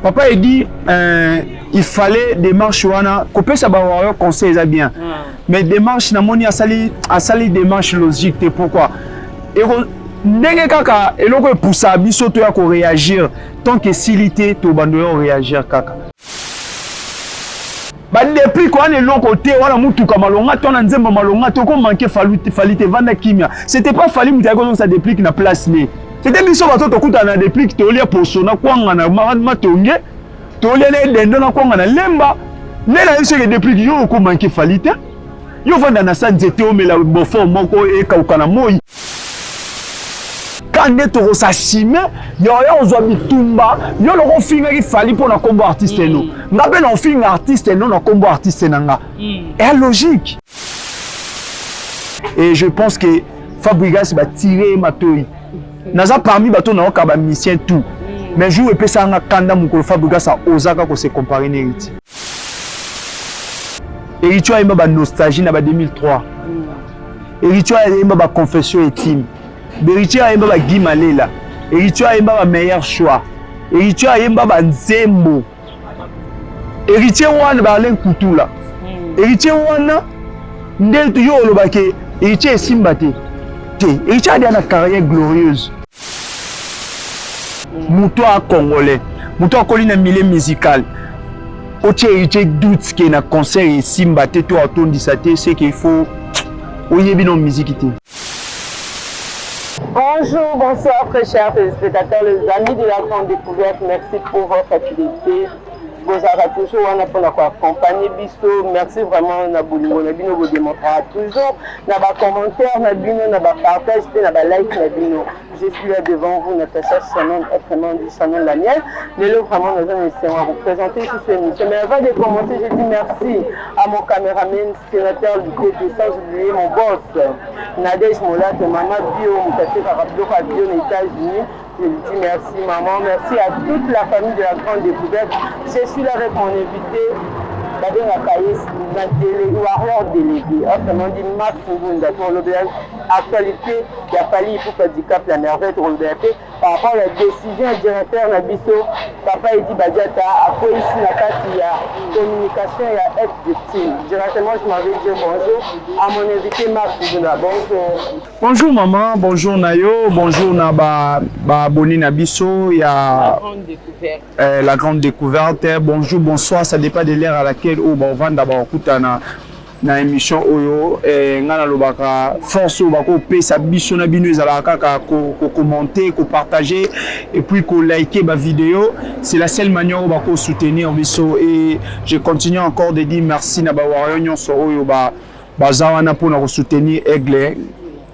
Papa Edi, il fallait démarche wana kopesa ba warrior conseil eza bien. Mais démarche namoni asali démarche logique te. Pourquoi? Eko ndenge kaka eloko epusa biso to ya ko réagir, tant que esili te, tobando ya réagir kaka. Badeplique wana eloko te, wana mutuka malonga to na nzembo malonga te, okomanke Fally te, vanda kimia. C'était pas Fally mutu ayaki kozongisa Deplique na place ne, c'était biso bato tokutana na Deplique, tolia poso na kwanga na matonge, tolia na edendo na kwanga na lemba. Nde na yebi soki Deplique, yo okomanke Fally te, yo vanda na sa nzete, omela bofort moko ekauka na moi. Ka nde tokosasime yo ya kozwa bitumba, yo loko ofingaki Fally mpo na nkombo artiste no, nga mpe na ofinga artiste no na nkombo artiste na nga, eya logique. Et je pense que Fabrigas batire ye matoi. Naza parmi bato nayoka bamusicien tout, mais jour epesaka nga kanda, mokolo Fabrigas aozaka kose comparer na Héritier. Héritier ayemba banostalgie na ba 2003, Héritier ayemba baconfession intime, Héritier ayemba baGuy Malela, Héritier ayemba bameilleur choix, Héritier ayemba banzembo. Héritier wana, baAlain Kutula, Héritier wana nde yo olobaki Héritier esimba te te. Héritier adia na carrière glorieuse. Moto a congolais, moto akoli na milieu musical, otie Héritier doute ke na concert esimba te to atondisa te, c'est qu'il faut oyebi no musique te. Bonjour, bonsoir, très chers téléspectateurs, les amis de la Grande Découverte. Merci pour votre fidélité. Bozalaka toujours wana mpona koaccompagne biso. Merci vraiment na bolingo na bino bodémontraka toujours na bacommentaire na bino, na bapartage mpe na balike na bino. Je suis là devant vous, Natacha Shannon, autrement dit Shannon la mienne. Lelo vraiment naza na esengo ya koprésenter susu émission, mais avant de commencer, je dis merci à mon caméraman, sénateur Lutete, sans oublier mon boss Nadège Molate, mama bio, moto atekaka biloko ya bio na États-Unis. Je lui dis merci maman, merci à toute la famille de la Grande Découverte. Je suis là avec mon invité, babengaka ye na délé, warrior délégué, autrement dit Max Ngunda. Tolobela actualité ya Fally Ipupa Dicap la Merveille, tolobela mpe par rapport à la décision ya directeur na biso, papa Edi Badiata, akweyisi na kati ya communication ya F-Victime. Directement, je m'en vais dire bonjour à mon invité Max Ngunda. Bonjour. Bonjour maman, bonjour na yo, bonjour na ba abonné na biso ya La Grande Découverte. La Grande Découverte. Bonjour, bonsoir, ça dépend de l'heure à laquelle oyo bavanda bakokuta na émission oyo. Ngai nalobaka, force oyo bakopesa biso na bino ezalaka kaka kocommenter, kopartager et puis koliker bavidéo. C'est la seule manière oyo bakosoutenir biso. Et je continue encore de dire merci na bawarrior nyonso oyo baza wana mpona kosoutenir Aigle.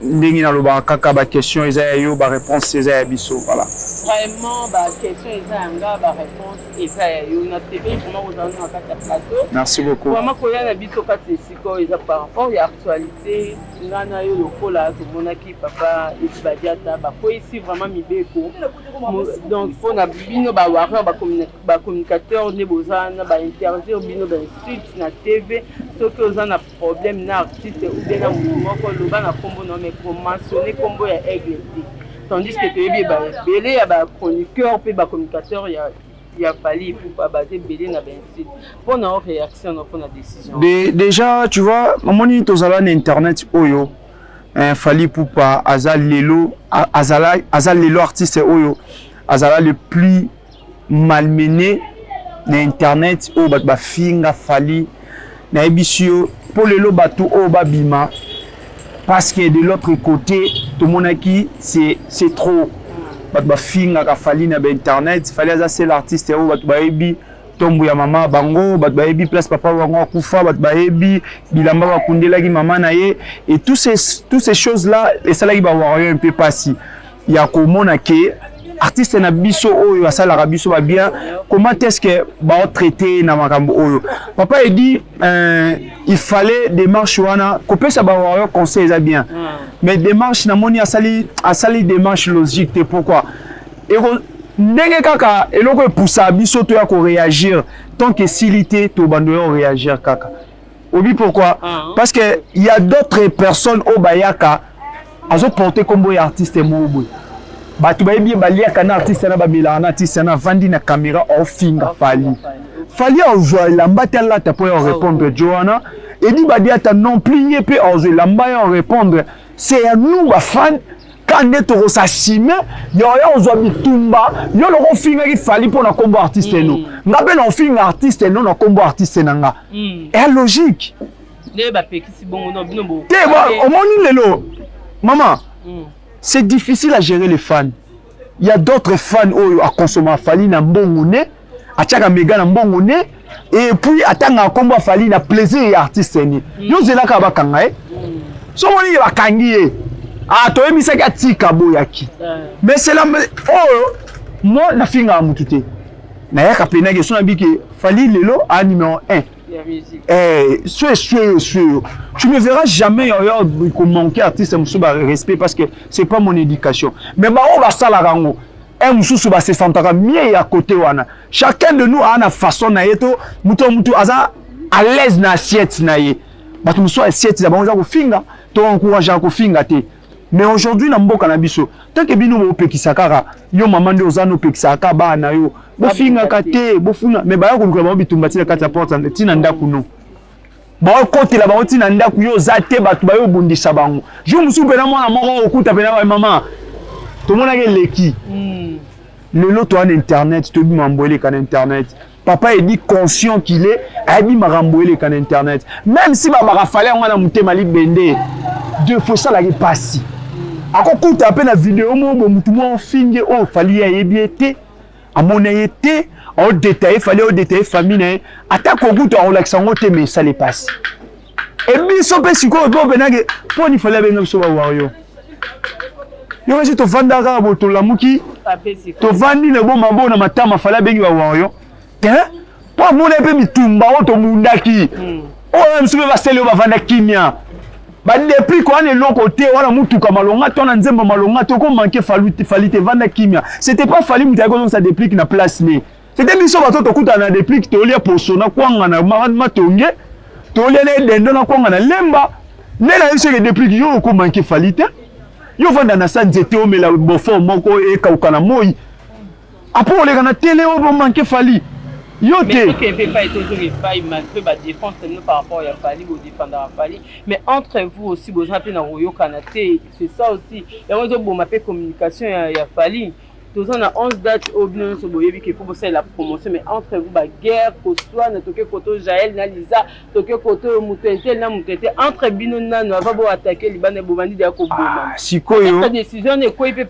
Ndenge nalobaka kaka, baquestion eza ya yo, baréponse eza ya biso, voilà. Vraiment, baquestion eza ya nga, baréponse eza ya yo. Na tv vraiment kozala na kati ya plateau. Merci beaucoup. Vraiment, koya na biso kati esika oyo eza par rapport ya actualité. Nga na yo lokola tomonaki papa Edi Badiata bakweyisi vraiment mibeko. Donc mpona bino bawarrior, bacommunicateur, nde boza na bainterdire bino bainsulte na TV. Soki oza na problème na artiste ou bien na motu moko, loba na nkombo na, mais komentionne nkombo ya Aigle te, tandis que toyebi ebele ya bachroniqueur mpe bacommunicateur ya Fally Ipupa baza ebele na bainsulte. Mpona o réaction na mpona décision? Déjà, tu vois, omoni, tozala na internet oyo, Fally Ipupa aza lelo, aza lelo artiste oyo azala le plus malmené na internet, oyo bato bafinga Fally. Nayebisi yo, mpo lelo bato oyo babima, parce que de l'autre côté tomonaki c'est trop, bato bafingaka Fally na bainternet. Fally aza seul artiste oyo bato bayebi ntombo ya mama bango, bato bayebi place papa bango akufa, bato bayebi bilamba bakundelaki mama na ye. Et tous ces choses là esalaki bawarrior un peu pasi ya komona ke artiste na biso oyo asalaka biso babien, comment est-ce que baotraite na makambo oyo. Papa Edi, il fallait démarche wana kopesa bawarrior conseil eza bien, mais démarche namoni asali démarche logique te. Pourquoi? Eko ndenge kaka eloko epusa biso to ya koréagir, tant que esili te, tobando ya koréagir kaka. Obi pourquoi? Parce que il y a d'autres personnes oyo bayaka azoporte nkombo ya artiste moko boye. Bato bayebi ye, baliaka na artiste na bamelaka na artiste na avandi na caméra, ofinga Fally. Fally azwa elamba te alata mpo ya répondre jo wana. Edi Badiata non plus, ye mpe azwa elamba ya répondre. C'est à nous bafan ka nde tokosasime yoya ozwa bitumba. Yo loko ofingaki Fally mpo na nkombo artiste no, nga mpe na ofinga artiste no na nkombo artiste na nga. Eya logique. Nde bapekisi bongo no bino bo te. Omoni lelo, mama, c'est difficile à gérer les fans. Il y a d'autres fans oyo akonsomaka Fally na mbongo ne, atiaka mega na mbongo ne, et puis atangaka nkombo afali na plaisir ya artiste ne. Yo ozelaka bakanga ye. So omoni ye bakangi ye, ah, toyebisaki atika, boyaki. Mais c'est la oyo moi nafingaka mutu te, nayaka penaki so nabi ke Fally lelo a numéro 1. Ya musique. Eh, so eswe eswe, tu me verras jamais oyo komanquer artiste mosusu ba respect, parce que c'est pas mon éducation. Mais baoyo basalaka yango un mosusu basesantaka mieux ya côté wana. Chacun de nous aa na façon na ye to moto motu aza à l'aise na assiette na ye. Bato mosusu assiette na bango eza kofinga, to encourageaka kofinga te. Mais aujourd'hui na mboka na biso, tant que bino bopekisa kaka, yo mama nde oza nopekisaka kaka bana na yo bofingaka te, bofunga, mais baya kolukela bango bitumba ntina kati ya porte, ntina ndako no, bakotela bango ntina ndako. Yo oza te, bato bayo obundisa bango. Jour mosusu mpena mwana moko okuta mpena mama tomonaki eleki. Lelo toza na internet, toyebi makambo eleka na internet. Papa Edi, conscient qu'il est, ayebi makambo eleka na internet. Même si babaka Fally yango na motema libende, deux fois esalaki mpasi, akokuta mpe na video moko bo mutu moko ofinge oyo Fally ye ayebi ye te, amona ye te, aodétailler Fally, aodétailler famille na ye, ata kokuta akolakisa yango te, mais esali mpasi. E biso mpe sikoyo mpo mpenake mponi Fally abenga biso bawario. Yo kasi tovanda kaka bo, tolamuki, tovandi na boma bo na matama, Fally abengi bawario te mpo amona mpe bitumba oyo tobundaki oyo. Mosusu mpe basele oyo bavanda kimia, badeplik wana eloko te, wana mutuka malonga te, wana nzembo malonga te, okomanquer Fally te, vanda kimia. C'était pas Fally moto ayaki kozongisa Déplick na place ne, c'était biso bato tokutana na Déplick, tolia poso na kwanga na matonge, tolia na edendo na kwanga na lemba. Nde na ye soki Déplick, yo okomanquer Fally te, yo ovanda na sa nzete, omela bofort moko ekauka na moi, apo oleka na tele oyo bomanquer Fally yo te. Mpe epai tozonga epai malgré badéfense na bino par rapport ya Fally, bodefendaka Fally, mais entre vous aussi boza mpe na koyokana te. C'est ça aussi, yango ezoboma mpe communication ya Fally. Toza na 11 date oyo bino nyonso boyebi ke fo bosalela promotion, mais entre vous baguerre, koswana, toke koto Jael na Liza, toke koto moto intel na moto intel. Entre bino nano, ava boattaquer libanda, bobandi deya koboma. Sikoyo décision wana ekwei mpe.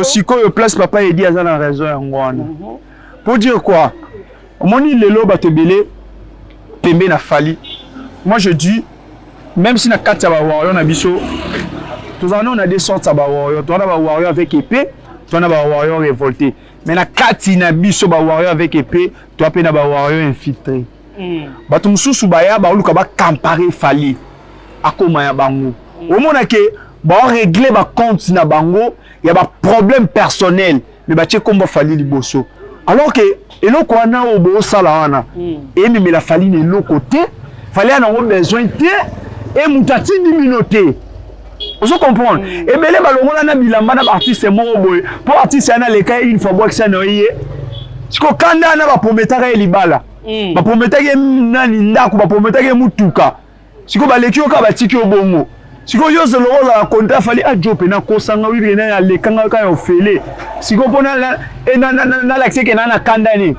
Sikoyo place papa Edi aza na raison yango wana. Pour dire quoi? Omoni lelo bato ebele pembe na Fally. Moi je dis, même si na kati ya bawarrior na biso tozala nano na deux sortes ya bawarrior, toza na bawarrior avec épée, toza na bawarrior révolté, mais na kati na biso bawarrior avec épée, toza mpe na bawarrior infiltré. Bato mosusu baya baoluka baaccaparer Fally akóma ya bango. Omona ke baorégler bacompte na bango ya baproblème personnel, mais batie kombo Fally liboso, alors que eloko wana oyo boosala wana eyememela Fally na eloko te. Fally ya nango besoin te, e moto atindi bino te. Ozo comprendre? Ebele balongola na bilamba na baartiste moko boye mpo artiste wana aleka ye une fois, bwakisa na ye. Siko kanda wana, baprometaka ye libala, baprometaki ye nani ndako, baprometaki ye mutuka, sikoyo baleki yo kaka, batiki yo bongo. Sikoyo yo ozala ozala contrat Fally ajo mpe nakosanga wibike nani alekanga kaka ya ofele. Sikoyo mpo nalakisa eke na na kanda ne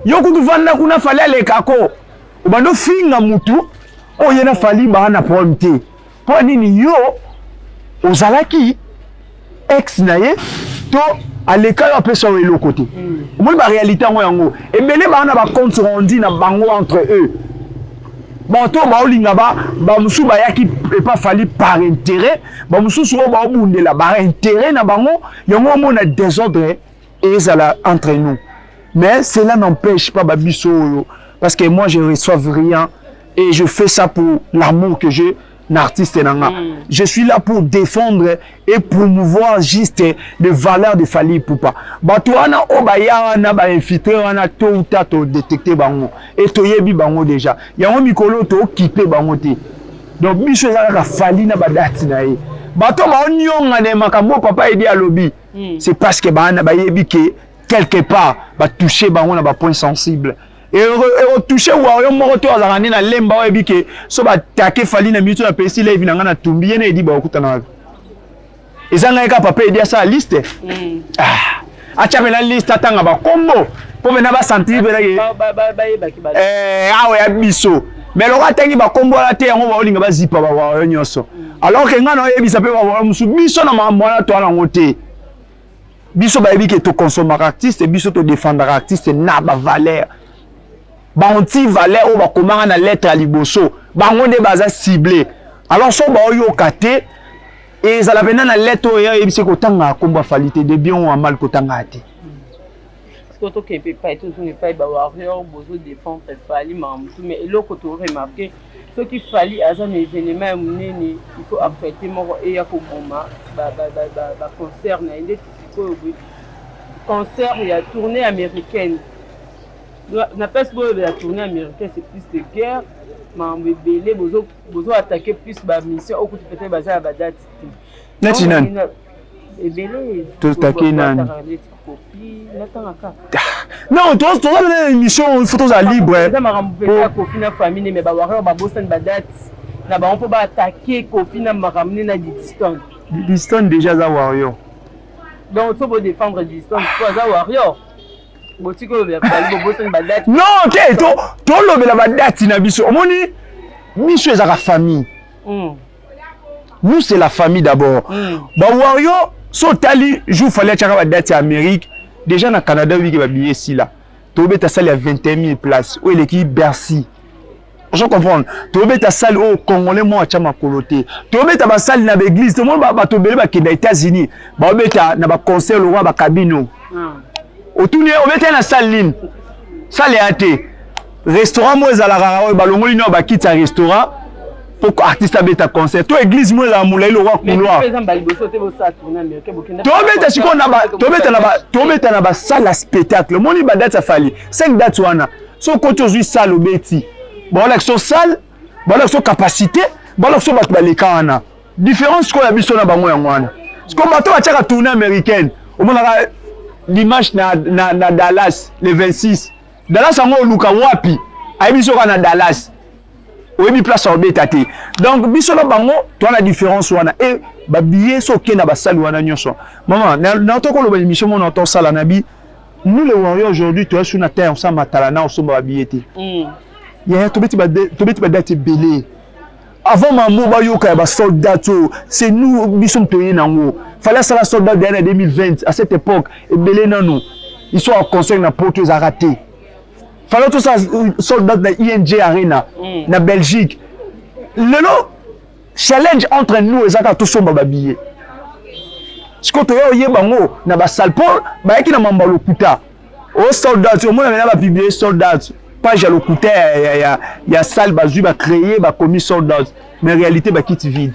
yo kutu vanda kuna, Fally alekako, obanda ofinga mutu oyo ye na Fally baa na problème te. Mpo nini? Yo ozalaki ex na ye to aleka yo, apesa yo eloko te. Omoni baréalité yango, yango ebele baa na bacompte rendu na bango entre eux. Bato oyo baolinga, bamosusu bayaki epa Fally par intérêt, bamosusu oyo baobundela par intérêt na bango. Yango omona désordre ezala entre nous, mais cela n'empêche pas babiso oyo, parce que moi je reçois rien et je fais ça pour l'amour que j'ai na artiste na nga. Je suis là pour défendre et promouvoir juste les valeurs de Fally Ipupa. Bato wana oyo baya wana, bainfiltré wana, tôt ou tard todétecte bango et toyebi bango déjà. Yango mikolo tookipe bango te. Donc biso eza kaka Fally na badate na ye. Bato baonionga na makambo papa Edi alobi. C'est parce que bana bayebi ke quelque part batouche bango na bapoint sensible. Ekotouche warrior moko te azalaka nde na lemba, oyebi ke so batake Fally na minute, napesi live na ngai, natumbi ye na edi, bakokutana wapi? Eza ngai kaka papa Edi asala liste. Ah, atya mpena liste, atanga bakombo mpo mpena basentir mpena ke awa ya biso. Mais loko atangi bakombo wana te, yango baolinga bazipa bawayo nyonso, alors ke ngai naoyebisa mpe bawayo mosusu, biso na makambo wana toa nango te. Biso bayebi ke tokonsomaka artiste, biso todefendaka artiste na bavaleur, baanti valeur oyo bakomaka na lettre ya liboso, bango nde baza cible. Alors so baoyoka te, ezala mpena na lettre oyo oyebisi kotanga nkombo ya Fally te, de bien ou en mal, kotanga te. Sikoyo tokende mpe epai, tozonga epai bawarrior bozodefendre Fally makambo tu. Mais eloko toremarquer, soki Fally aza na événement ya monene, il faut actualité moko eya koboma baconcert na ye. Ndeti sikoyo boye, concert ya tournée américaine na place boyobela tournée américaine, c'est plus de guerre, makambo ebele, bozo attaquer plus bamission oyo kutu peut-être baza ya badate te. Neti nani? Ebele. Totake nani? Neti Kofi, natanga kaka. Non, toza na émission, il faut tozala libre. Eza makambo mpenza ya Kofi na famille, mais bawarrior babosani badate na bango mpo baattaquer Kofi na makambo nde na Didistone. Didistone déjà aza warrior. Donc so bodéfendre Didistone mpo aza warrior, botiki olobela Fally, bobosani badate. Non te, tolobela badate na biso. Omoni, biso ezaka famille. Nous, c'est la famille d'abord. Bawarrior, so otali jour Fally atiaka badate ya Amérique, déjà na Canada wiki babillet esila. Tobeta salle ya 21 000 place oyo eleki Bercy, ozo comprendre? Tobeta salle oyo Congolais moko atya makolo te. Tobeta basale na baeglise. Tomoni bato ebele bakenda États-Unis, baobeta na baconcert lokwa bakabino. Otuni ye, obeta na salle nini? Salle ya te, restaurant moko ezalaka oyo balongoli nao bakiti ya restaurant mpo artiste abeta concert, to église moko ezala molai lokwa couloir. Tobeta sikoyo, tobeta na basale ya spectacle. Omoni badate ya Fally, 5 date wana, so okoti, ozwi salle, obeti, baolakisa salle, baolakisa capacité, baolakisa bato baleka wana. Différence sikoyo ya biso na bango yango wana. Sikoyo bato batiaka tournée américaine, omonaka dimanche na Dallas le 26. Dallas yango oluka wapi? Ayebi soka na Dallas, oyebi place obeta te. Donc biso na bango toa na différence wana. E babillet so okende na basali wana nyonso, mama na tokoloba émission mona tosala na bi. Nous les warriors aujourd'hui, toya su na terre, osala matala na osomba babillet te. Yaya, tobeti badate ebele avant mamo bayoka ya basold out oyo. C'est nous, biso toye nango. Fallait asala sold out deya na 2020. À cette époque, ebele nano histoire ya concert na Poto ezalaka te. Fallait tosala sold out na ING Arena na Belgique. Lelo challenge entre nous eza kaka tosomba babillet. Sikoyo toya oyeba yango na basale mpo bayaki na mambo ya lokuta o sold out. Omona mena bapublier sold out, page ya lokuta ya salle bazwi, bacréer, bakomi sold out, mais réalité bakiti vide.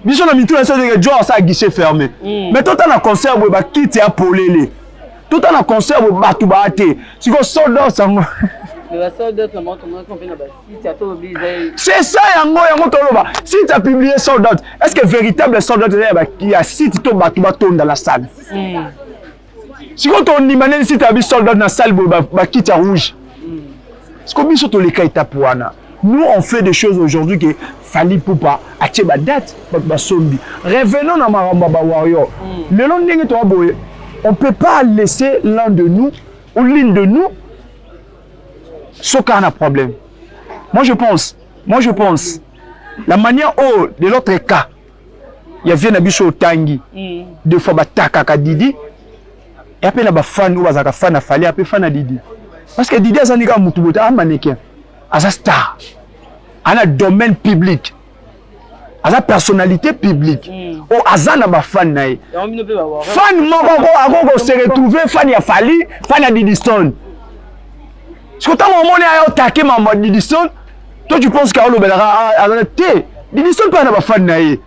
Biso na mitu na biso teke jo asala guichet fermé. Mais tota na concert boye, bakiti ya polele. Tota na concert boye, bato baya te. Sikoyo sold out yango, c'est ça. Yango toloba, site a publié sold out. Est ce que véritable sold out eza ya site to bato batonda la salle? Sikoyo tondima ndeni site ya bi sold out na salle boye, bakiti ya rouge? Sikoyo biso toleka étape wana. Nous, on fait des choses aujourd'hui que Fally Ipupa atie badate, bato basombi. Revenons na makambo ya bawarrior. Lelo ndenge toa boye, on peut pas laisser l'un de nous ou l'une de nous soki na problème. Moi je pense la manière oyo de l'autre cas ya vie na biso otangi. Deux fois batakaka Didi, ya mpe na bafani oyo bazalaka fan na Fally, ya mpe fan na Didi, parce que Didi aza ndika mutu boye te, aza mannequin, aza star, aza na domaine public, aza personnalité publique oyo aza na bafani na ye. Fan moko akoki kose retrouver fan ya Fally, fan ya Didi Stone. Siko ntango omoni aya otake mambo ya Didi Stone, to tu penses ke aolobelaka aza te? Didi Stone mpe aza na bafani na ye.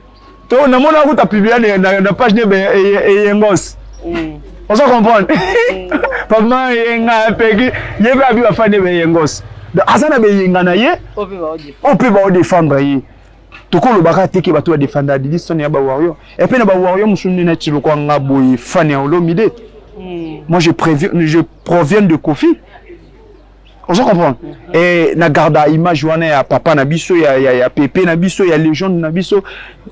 To namona akuta publier na page ne eyengos. Ozo comprendre? Papa Eyenga peki ye mpe abi bafani ye beyengos. Donc aza na beyenga na ye oyo mpe baodefendre ye. Tokolobaka te ke bato badefanda Didi Stone ya bawarrior, epe na bawarrior mosusu nde neti lokwa nga boye, fan ya Olomide. Moi, je proviens de Kofi, ozo comprendre? Et na garda image wana ya papa na biso, ya pepe na biso, ya légende na biso.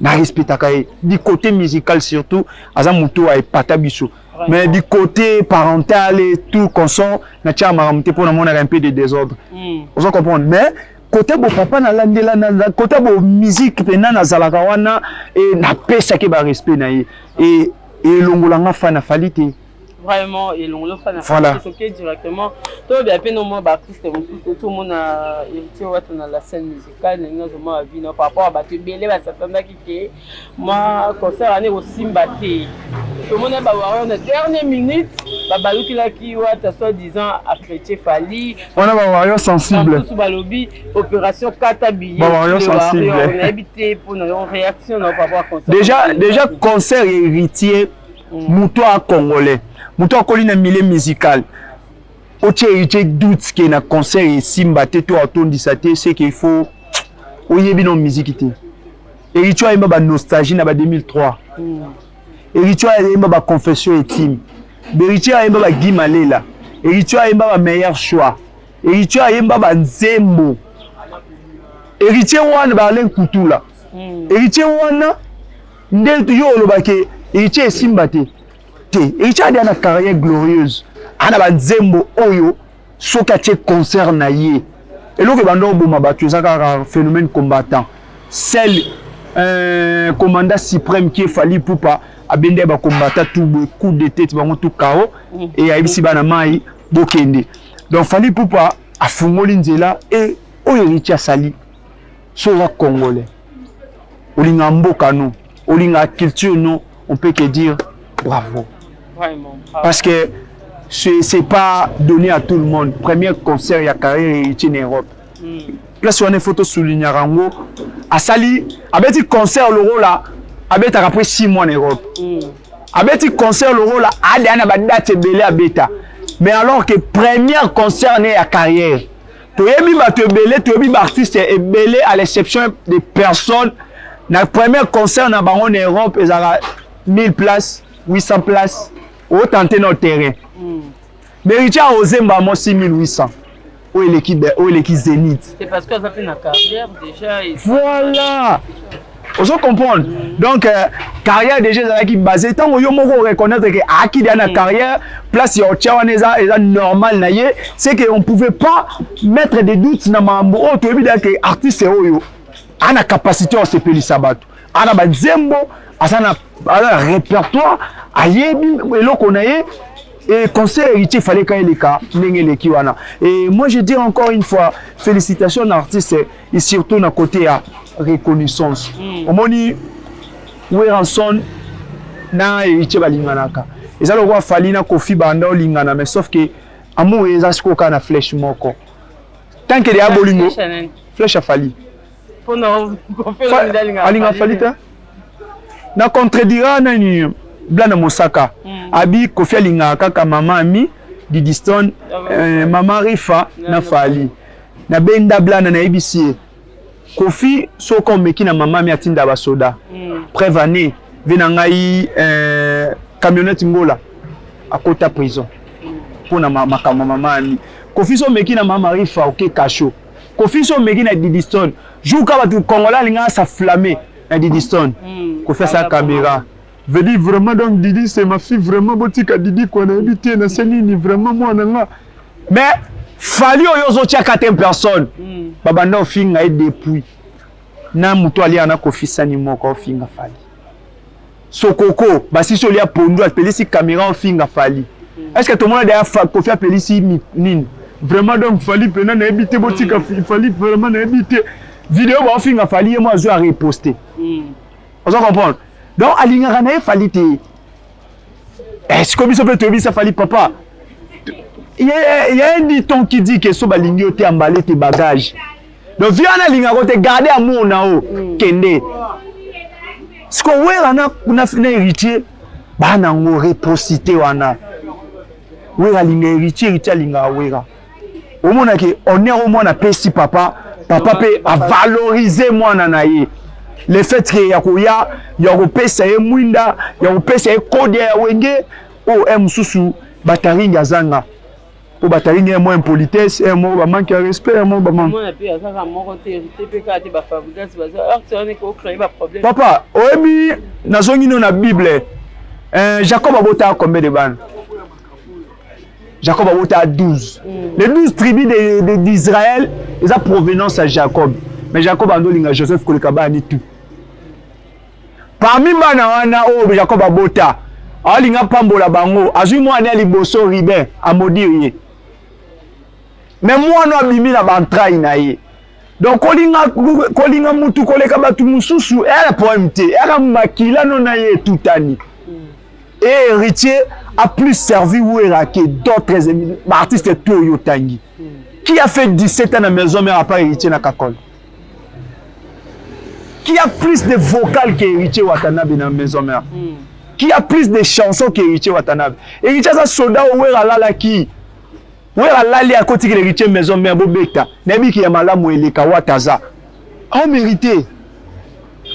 Na respectaka ye du côté musical, surtout aza moto aepata biso, mais du côté parental et tout consort, natia makambo te mpo namonaka un peu de désordre, ozo comprendre? Mais côté bo papa nalandela na côté bo musique mpena nazalaka wana e napesaki barespect na ye e elongolanga fa na Fally te. Vraiment, elongolo fa na. Voilà. Soki directement toyebela mpe no mwa baartiste mosusu, tomona Héritier Wata na la scène musicale, ndenge azomwa bavino par rapport à bato ebele basatandaki ke mwa concert wana ekosimba te. Tomona bawarrior na dernière minute babalukilaki Wata, soit disant achrétien Fally. Wana bawarrior sensible. Mosusu balobi opération kata billet. Bawarrior sensible. Nayebi te mpona yo, réaction na par rapport à concert. Déjà concert Héritier, moto a congolais, moto akoli na milieu musical, otie Héritier doute ke na concert esimba te to atondisa te, c'est qu'il faut oyebi no musique te. Héritier ayemba banostalgie na ba 2003, Héritier ayemba baconfession intime, Héritier ayemba baGuy Malela, Héritier ayemba bameilleur choix, Héritier ayemba banzembo. Héritier wana, baAlain Kutula, Héritier wana nde yo olobaki Héritier esimba te te. Héritier adi ana carrière glorieuse, ana banzembo oyo soki atie concert na ye, eloko ebanda oboma bato eza kaka phénomène combattant. Seul commandant suprême qui est Fally Ipupa abende ya bacombattant tout boye, coup de tête, bango tout KO e ayebisi bana mai bokende. Donc Fally Ipupa afungoli nzela e oyo Héritier asali. So oza congolais, olingaka mboka no, olingaka culture no, on peut que dire bravo. Vraiment, bravo. Parce que c'est pas donné à tout le monde. Premier concert ya carrière Héritier na Europe, place wana il faut tosoulignaka yango. Asali, abeti concert lokola abetaka après 6 mois na Europe. Abeti concert lokola adeya na badate ebele abeta, mais alors que première concert ne ya carrière, toyebi bato ebele, toyebi baartiste ebele, à l'exception de personnes, na premier concert na bango na Europe ezalaka 1000 places, 800 places, otante na terrain. Mais Héritier ozemba mo 6800 oyo eleki, oyo eleki Zénith. C'est parce que aza mpe na carrière déjà. Voilà, ozo comprendre? Donc carrière déjà ezalaki basé. Ntango yo moko reconnaître ke aaki deya na carrière, place ya otia wana eza normal na ye. C'est que on pouvait pas mettre des doutes na makambo oyo. Toyebi deya ke artiste oyo ana capacité ya kosepelisa bato, ana banzembo, aza na répertoire, ayebi eloko na ye. Et concert Héritier, fallait ka eleka ndenge eleki wana. Et moi, je dis encore une fois félicitations na artiste et surtout na côté ya reconnaissance. Omoni Werrason na Héritier balinganaka, eza lokola Fally na Kofi banda olingana, mais sauf que amour eza sikoyo kaka na flèche moko. Tant que deya bolingo, flèche ya Fally. Alinga Fally te, na contredira nani? Blana Mosaka. Abi Kofi alingaka kaka mama Ami, Didi Stone, mama Rifa na Fally. Nabenda Blana, nayebisi ye: Kofi, soki omeki na mama Ami, atinda basoda. Preuve année ve na ngai, camionnette Ngola akota prison mpona makambo mama Ami. Kofi, so omeki na mama Rifa, oke kasho. Kofi, so omeki na Didi Stone, jour ka bato congolais alingaka s'aflamme na Didi Stone, Kofi asala caméra, veut dire vraiment donc Didi, c'est ma fille, vraiment botika Didi kwa, nayebi te na se nini, vraiment mwana nga. Mais Fally oyo ozotia quatrième personne, babanda ofinga ye depuis na moto alia na Kofi sani moko, ofinga Fally. Sokoko basisi olia pondu, apelisi caméra, ofinga Fally. Est ce que tomona deya Kofi apelisi nini? Vraiment donc Fally mpena nayebi te, botika Fally, vraiment nayebi te. Video baofinga Fally, ye mo azwi areposte, oza comprendre? Donc alingaka na ye Fally te. Sikoyo biso mpe toyebisa Fally: papa, il y a un dicton qui dit que so balingi yo te, emballe tes bagages. Donc vi wana alingaka te, garde amour na o, kende. Sikoyo Wera na Héritier baa nango réciprocité wana. Wera alinga Héritier, Héritier alingaka Wera. Omonaki honneur o mwana apesi papa, papa mpe avalorize mwana na ye. Le fait que ya koya ya kopesa ye mwinda, ya kopesa ye kode ya Wenge, oyo e mosusu bataringi azanga po bataringi ye mwa impolitesse, ye moko bamanque ya respect, ye moko bamanque. Papa, oyebi, nazongi no na Bible, Jacob abotaka combien de bana? Jacob abota 12. Les 12 tribus d'Israël, eza provenance ya Jacob. Mais Jacob andolinga Joseph koleka bana tout. Parmi bana wana oyo Jacob abota, alinga pambola bango, azwi mwana ya liboso Ruben, amaudire ye. Mais mwana abimi na baentrailles na ye. Donc kolinga kolinga mutu koleka bato mosusu eyaka problème te, eyaka makila no na ye etutani. Et Héritier a plus servi Wera que d'autres artistes tout oyo otangi. Qui a fait 17 ans na maison mère à part Héritier na Kakol? Qui a plus de vocales que Héritier Watanabe na maison mère? Qui a plus de chansons que Héritier Watanabe? Héritier aza soldat oyo Wera alalaki. Wera alali, akotikela Héritier maison mère, bobeta. Nayebi ki ya malamu eleka Wata aza. Aomérité.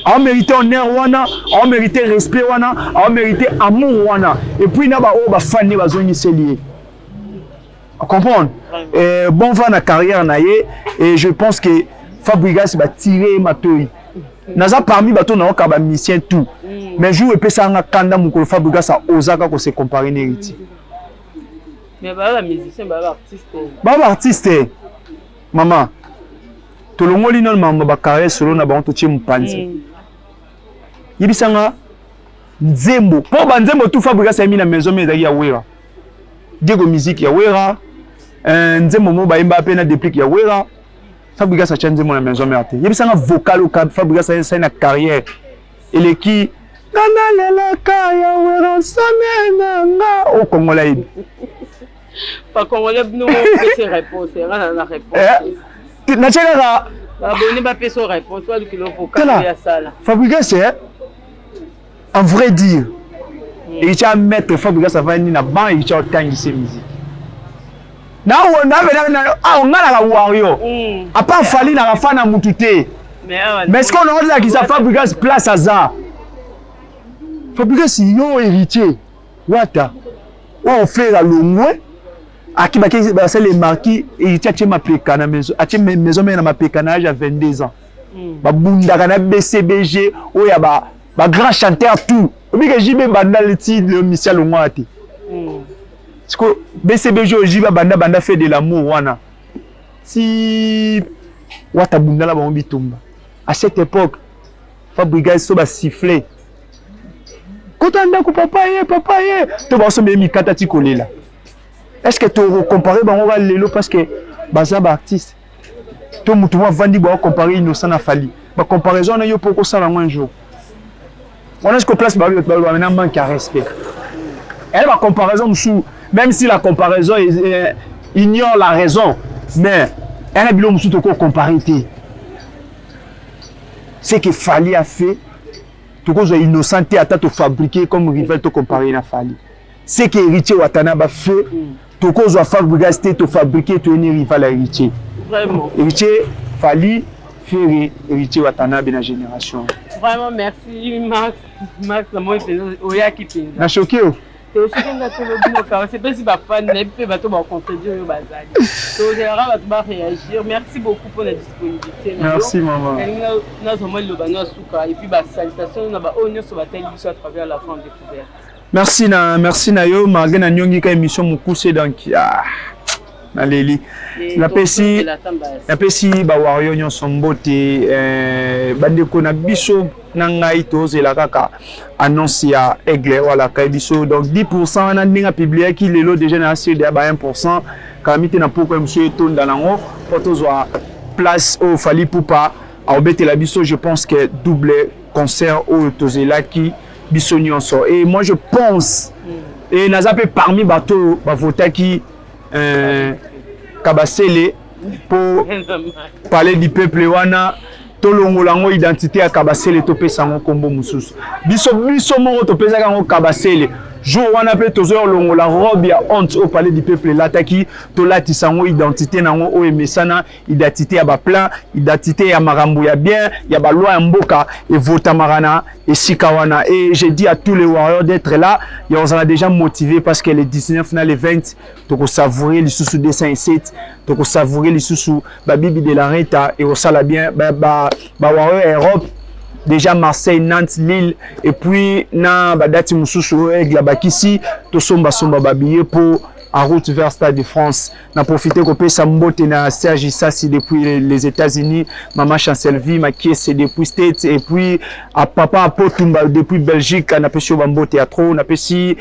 Aomérité honneur wana, aomérité respect wana, aomérité amour wana. Et puis na ba oyo bafani bazongiseli ye. Comprendre? Bon va na carrière na ye, et je pense que Fabregas ba tirer matoi. Naza parmi bato na oka ba musicien tout. Mais jour epesa nga kanda mokolo Fabregas a osaka ko se comparer na Héritier. Mais ba musicien, ba artiste. Ba artiste. Mama, tolongoli nano mambo ba carrière solo na bango, totie mopanzi. Yebisanga nzembo mpo banzembo tu Fabregas ayembi na maison mère ezalaki ya Wera, Diego musique ya Wera, nzembo moko bayemba mpe na Déplique ya Wera. Fabregas atya nzembo na maison mère te. Yebisanga vocal oyo Fabregas asali na carrière eleki nga nalelaka ya Wera nsame na nga oyo kongola yebi. Bacongolais bino opesi réponse, nga na réponse. Natie kaka. Baboni bapesa réponse, balukila vocal ya sala. Fabregas, en vrai dire, Héritier maître Fabregas avandi na ban, Héritier otangisi musique nga naka wario. À part Fally, naka fa na mutu te. Mais ce qu'on olakisa Fabregas place aza Fabregas, yo Héritier Wata oyo Ferre alongwe, akibaki basali marquis, Héritier atie mapeka na maison, atie maison mère na mapeka na âge ya 22 ans. Babundaka na BCBG oyo ya ba bagrand chanteur tout. Obike JB banda leti le misia longwa te. Siko BCBG oyo JB banda banda fait de l'amour wana ti Wata bundala bango bitumba. À cette époque, Fabregas so basiffle kota ndako, papa ye, papa ye to basomba ye mikata ti kolela. Est ce que tokocompare bango ka lelo parce que baza baartiste to motu mo avandi boa compare Innocent na Fally? Bacomparaison wana yo mpo okosala yango un jour wana siko place bamena manque ya respect. Eye bacomparaison mosusu, même si la comparaison ignore la raison, mais ena biloko mosusu tokocompare te. Ce que Fally a fait, tokozwa Innocent te ata tofabriquer comme rival, tocompare na Fally. Ce que Héritier Watanabe a fait, tokozwa Fabregas te, tofabriquer toyeni rival ya Héritier. Vraiment. Héritier, Fally, Ferre, Héritier Watanabe na génération. Vraiment, merci Max. Max, namoni mpenza oyaki mpenza. Na choqué o. Tosoki nga tolobi no kaka sepesi bafani nayebi mpe bato bacontredire oyo bazali, tozelaka bato baréagir. Merci beaucoup mpona disponibilité. Merci, mama. Nalingi nazwa mwa liloba no ya suka et puis basalutation na baoyo nyonso batali biso à travers la Grande Découverte. Merci na, merci na yo, malgré na nyongi ka émission mokuse. Donc ah, naleli, napesi bawario nyonso mbote, bandeko na biso na ngai. Tozela kaka annonce ya Aigle oyo alaka biso. Donc 10 wana ndenge apubliaki lelo déjà na asur ya ba 1 kalami te na poko ya mosusu etonda nango mpo tozwa place oyo Fally Ipupa aobetela biso. Je pense que double concert oyo tozelaki biso nyonso, et moi je pense et naza mpe parmi bato oyo bavotaki Kabasele mpo Palais du Peuple wana tolongola yango identité ya Kabasele, topesa yango nkombo mosusu. Biso moko topesaka yango Kabasele. Jour wana mpe tozoya kolongola robe ya honte oyo Palais du Peuple elataki, tolatisa yango identité na yango oyo emesana, identité ya baplan, identité ya makambo ya bien ya baloi ya mboka evotamaka na esika wana. Et je dis à tous les warriors d'être là, ya kozala déjà motivé, parce que le 19 na le 20 tokosavourer lisusu 207, tokosavourer lisusu babibi de la reta, ekosala bien. Bawarrior ya Europe déjà, Marseille, Nantes, Lille et puis na badati mosusu oyo Aigle abakisi, tosombasomba babillet po en route vers Stade de France. Na profité kopesa mbote na Serge Isasi depuis les États-Unis, Mama Chancelvie Makiese depuis States et puis à Papa Apotumba depuis Belgique. Napesi yo bambote ya trop. Napesi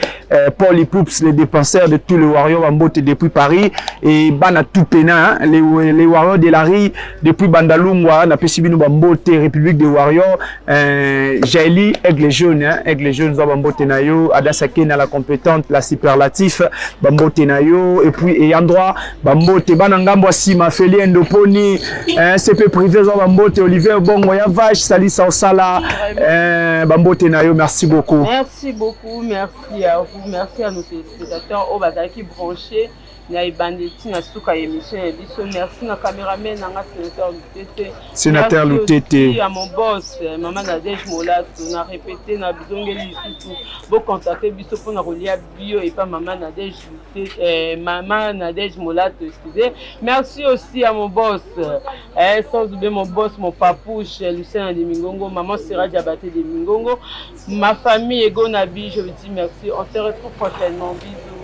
Paul Ipoups, le dépenseur de tous les warriors, bambote depuis Paris et bana tout pena, hein, les warriors de la rue depuis Bandalungwa, napesi bino bambote, République des Warriors. Jaili Aigle Jaune, hein, Aigle Jaune, zwa bambote na yo. Adassa Kena, la compétente, la superlatif, bambote na yo. Et puis ayant droit bambote bana ngambo ya nsima, Feli Ndoponi, hein, CP privé, zwa bambote. Olivier Bongo ya vache, salisa osala, bambote na yo. Merci beaucoup. Merci beaucoup, merci à vous, merci à nos téléspectateurs oyo bazalaki branché na ebandeli na suka ya émission ya biso. Merci na cameraman na nga, Sénateur Lutete. Sénateur Lutete. Ya mon boss, Mama Nadege Molato. Na répété, na bizongeli lisusu, bocontacte biso mpona kolia bio epa Mama Nadege Lutete, Mama Nadege Molato, excusez. Merci aussi à mon boss, sans oublier mon boss, mon papouche Lucien de Mingongo, Maman Sera Diabaté de Mingongo, ma famille Ego Nabi, je vous dis merci. On se retrouve prochainement, bisous.